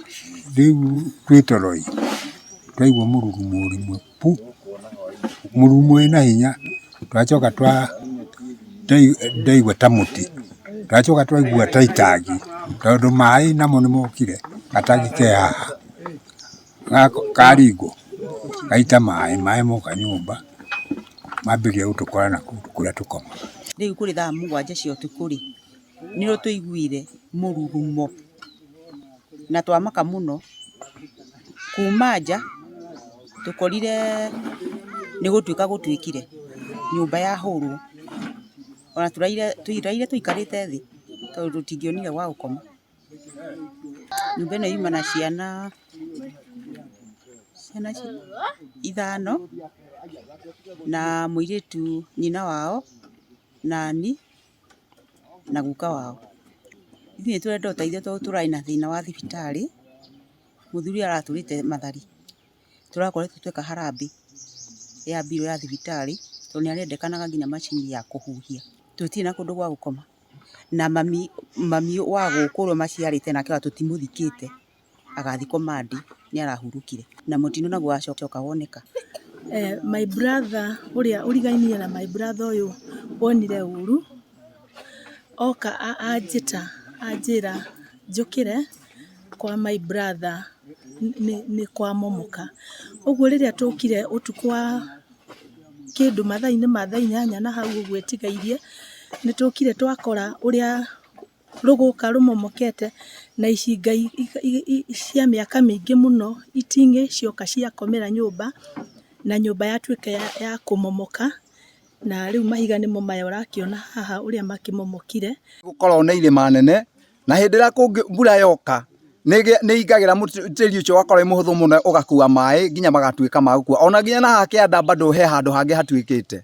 Rĩu twĩ toro-ĩ, twaigua mũrurumo rĩmwe pu, mũrurumo wĩna hinya, twacoka ndaigua ta mũtĩ, twacoka twaigua ta itangi, tondũ maĩ namo nĩ mokire, gatangi ke haha, karingwo, gaita maĩ, maĩ moka nyũmba, mambĩrĩria gũtũkora nakũu kũrĩa tũkomaga. Rĩu kũrĩ thaa mũgwanja cia ũtukũ-rĩ, nĩrĩo tũiguire mũrurumo na twamaka mũno. Kuma nja tũkorire nĩ gũtuĩka gũtuĩkire, nyũmba yahũrwo. Ona tũraire tũikarĩte thĩ tondũ tũtingĩonire gwa gũkoma. Nyũmba ĩno yuma na ciana, ciana ithano na mũirĩtu nyina wao nani na guka wao. Ithuĩ nĩ tũrenda ũteithio tondũ tũrarĩ na thĩna wa thibitarĩ, mũthuri ũyũ aratũrĩte mathari, tũrakoretwo tweka harambee ya mbirũ ya thibitarĩ tondũ nĩ arendekanaga nginya macini ya kũhuhia. Tũtirĩ na kũndũ gwa gũkoma na mami, mami wa gũkũ ũrĩa ũmaciarĩte nake ona tũtimũthikĩte. Agathikwo Monday nĩ arahurũkire na mũtino naguo wacoka woneka. My brother ũrĩa ũrigainie na my brother ũyũ wonire ũru, oka anjĩta anjĩra njũkĩre kwa my brother nĩ kwamomoka. Ũguo rĩrĩa tũkire ũtukũ wa kĩndũ mathaa-inĩ ma thaa inyanya na hau ũguo ĩtigairie, nĩ tũkire twakora ũrĩa rũgũka rũmomokete na icinga cia mĩaka mĩingĩ mũno, iting'ĩ cioka ciakomera nyũmba, na nyũmba yatuĩka ya kũmomoka, na rĩu mahiga nĩmo maya ũrakĩona haha ũrĩa makĩmomokire. Gũkoragwo na irĩma nene, na hĩndĩ ĩrĩa mbura yoka, nĩ ĩingagĩra tĩri ũcio ũgakorwo wĩ mũhũthũ mũno ũgakua maĩ nginya magatuĩka ma gũkua, ona nginya na haha kĩanda bado he handũ hangĩ hatuĩkĩte.